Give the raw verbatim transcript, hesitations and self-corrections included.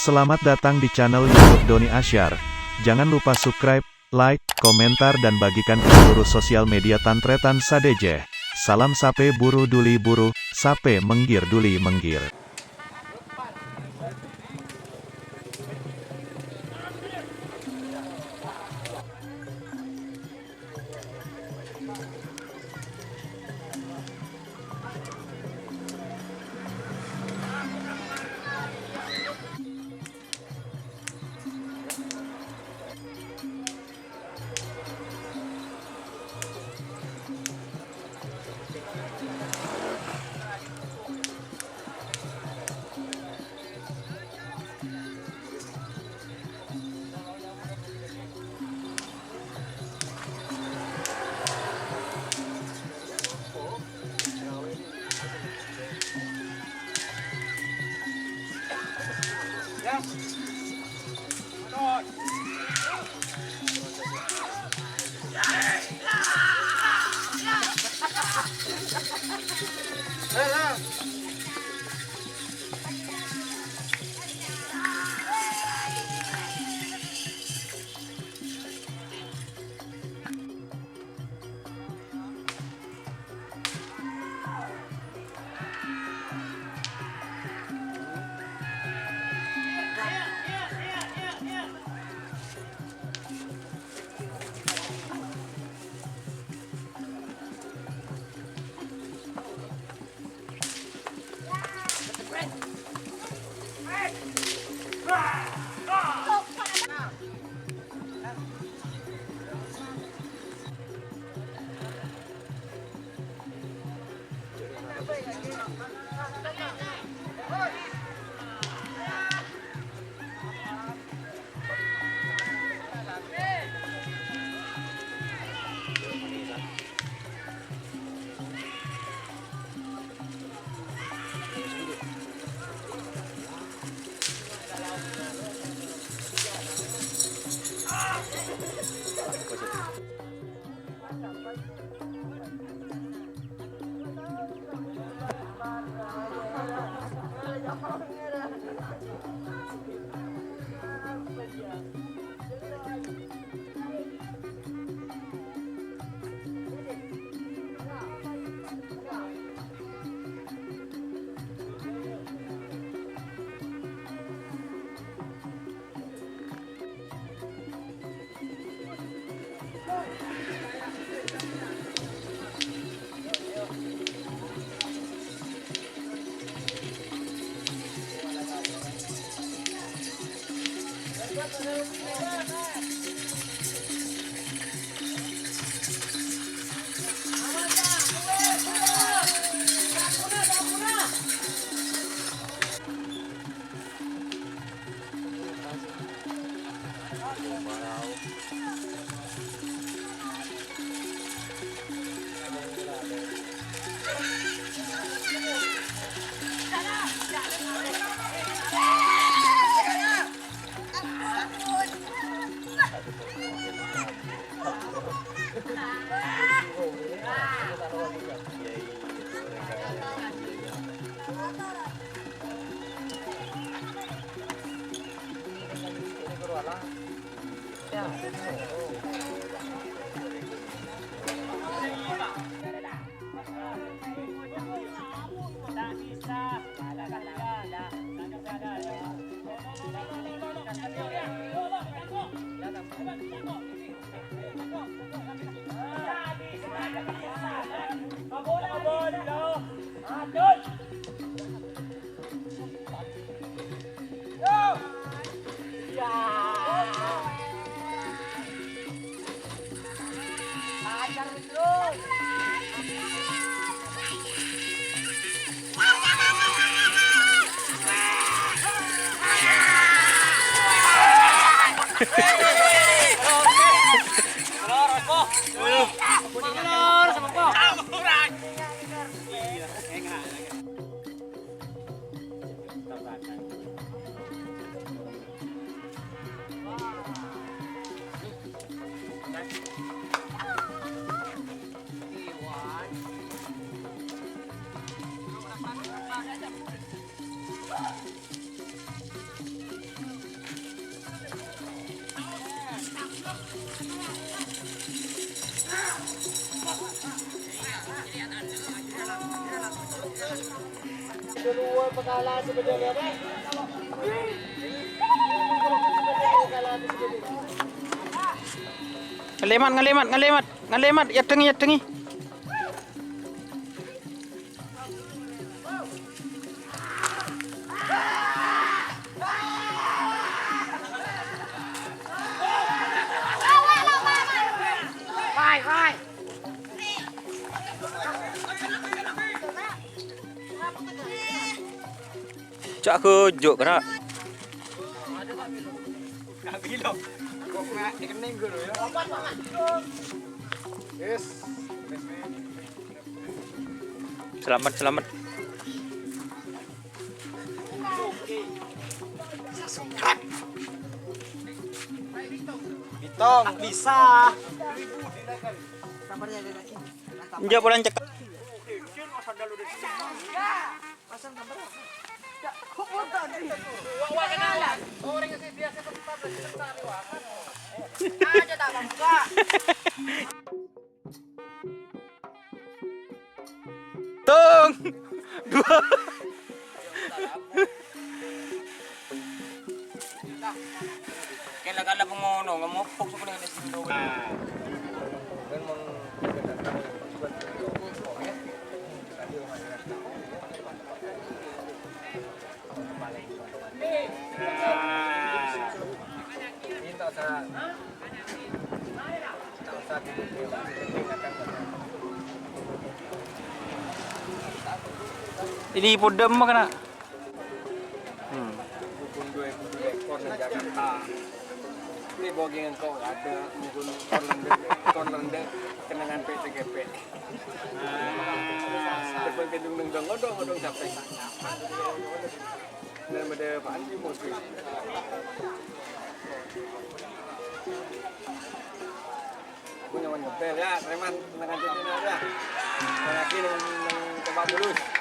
Selamat datang di channel YouTube Doni Asyar. Jangan lupa subscribe, like, komentar, dan bagikan ke seluruh sosial media tan-tarètan sadhâjâ. Salam sapè buru dhuli buru, sapè mèngghir dhuli mèngghir. Ngalemat, ngalemat, ngalemat, ngalemat, èaddhengngè, èaddhengngè. Ca' ghâjjhâ', kèra. Salamet, salamet. Bitong, bisa. Enjâ' polana cekka'. Tong. Dua. Kala-kala pangono, ngamopok sukuna di sini. Ini podem kèna. Hmm. Ini bagi engko' ada mungkin korlende, korlende kenangan P T G P. Depan gedung neng dong, odong, odong capek. Dan pada Pak Anji mungkin. Aku nyaman ngebel ya, preman, kenangan P T G P ya. Lagi neng, neng Lebak Bulus.